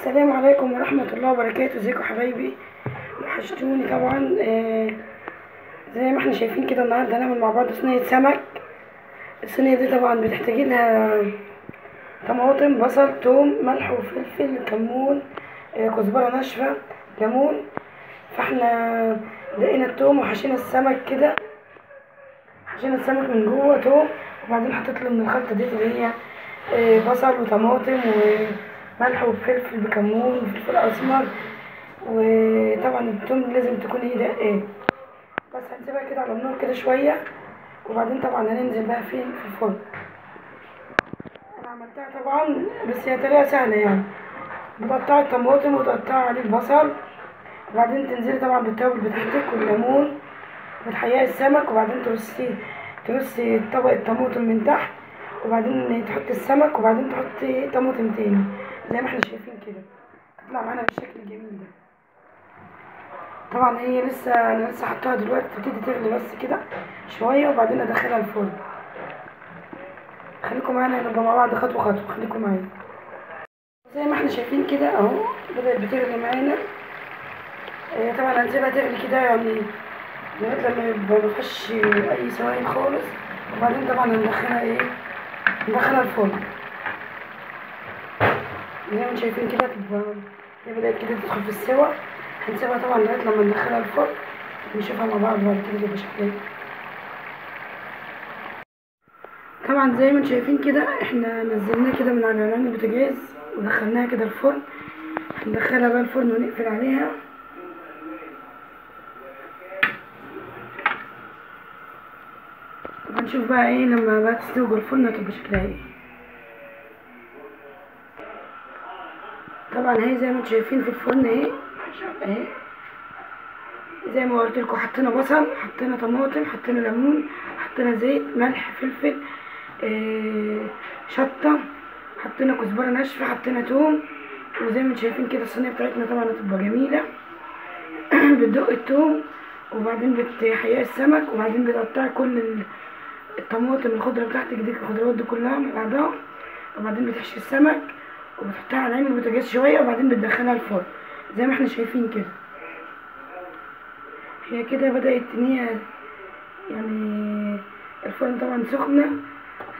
السلام عليكم ورحمة الله وبركاته. ازيكم حبايبي؟ وحشتوني طبعا. زي ما احنا شايفين كده النهارده هنعمل مع بعض صينية سمك. الصينية دي طبعا بتحتاجي لها طماطم، بصل، توم، ملح وفلفل، كمون، كزبرة ناشفة، ليمون. فاحنا دقينا التوم وحشينا السمك كده، حشينا السمك من جوه توم، وبعدين حطيت له من الخلطة دي اللي هي بصل وطماطم وملح وفلفل بكمون وفلفل اسمر، وطبعا التوم لازم تكون ايه دقاه. بس هنسيبها كده على النار كده شوية، وبعدين طبعا هننزل بقى فين؟ في الفرن. انا عملتها طبعا بس هي طريقه سهلة يعني، بتقطعي الطماطم وتقطعي عليه البصل، وبعدين تنزلي طبعا بالتوابل بتاعتك والليمون، وتحيقي السمك، وبعدين ترصي طبق الطماطم من تحت، وبعدين تحطي السمك، وبعدين تحطي طماطم تاني زي ما احنا شايفين كده، تطلع معانا بالشكل الجميل ده. طبعا هي لسه، انا لسه حطاها دلوقتي، تبتدي تغلي بس كده شوية وبعدين ادخلها الفرن. خليكم معانا نبقى مع بعض خطوة خطوة، خليكم معايا. زي ما احنا شايفين كده اهو بدات بتغلي معانا. طبعا هنسيبها تغلي كده يعني لغاية لما يبقى مفيهاش اي سوائل خالص، وبعدين طبعا هندخلها ايه؟ ندخلها الفرن. زي ما انتم شايفين كده تبقى هي بدات كده تدخل في السوا. هنسيبها طبعا لغاية لما ندخلها الفرن ونشوفها مع بعض بعد كده تبقى شكلها. طبعا زي ما انتم شايفين كده احنا نزلناها كده من على عين البوتاجاز ودخلناها كده الفرن. هندخلها بقى الفرن ونقفل عليها. هنشوف بقى ايه لما بقى تستوي جوه الفرن هتبقى شكلها ايه. طبعا هي زي ما انتم شايفين في الفرن اهي اهي، زي ما قلت لكم حطينا بصل، حطينا طماطم، حطينا ليمون، حطينا زيت، ملح، فلفل، شطه، حطينا كزبره ناشفة، حطينا توم. وزي ما انتم شايفين كده الصينية بتاعتنا طبعا هتبقى جميلة. بتدق التوم، وبعدين بتحيقي السمك، وبعدين بتقطعي كل الطماطم الخضرة بتاعتك دي، الخضروات دي كلها مع بعضها، وبعدين بتحشي السمك وبتحطها على عين البوتاجاز شوية، وبعدين بتدخلها الفرن زي ما احنا شايفين كده. هي كده بدأت ان هي يعني الفرن طبعا سخنة،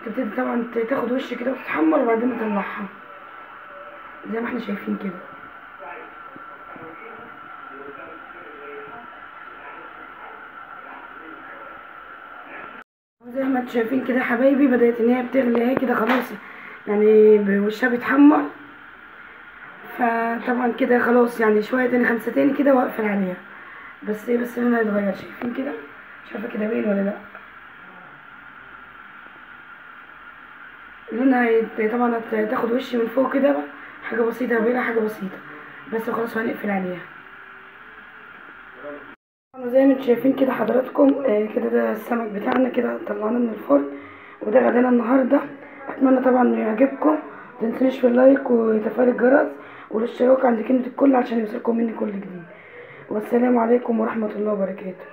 هتبتدي طبعا تاخد وش كده وتتحمر، وبعدين نطلعها زي ما احنا شايفين كده. زي ما انتم شايفين كده حبايبي بدأت ان هي بتغلي اهي كده خلاص، يعني وشها بيتحمر. فطبعا كده خلاص يعني شوية تاني، 5 تاني كده واقفل عليها. بس ايه، بس لونها هيتغير. شايفين كده؟ مش عارفه كده باين ولا لا. لونها طبعا هتاخد وش من فوق كده، حاجة بسيطة باينة، حاجة بسيطة بس، وخلاص هنقفل عليها. زي ما انتم شايفين كده حضراتكم كده ده السمك بتاعنا كده طلعناه من الفرن، وده غدانا النهارده. اتمنى طبعا انه يعجبكم، متنسونيش في اللايك وتفعيل الجرس والاشتراك عند كلمة الكل عشان يوصلكم مني كل جديد. والسلام عليكم ورحمة الله وبركاته.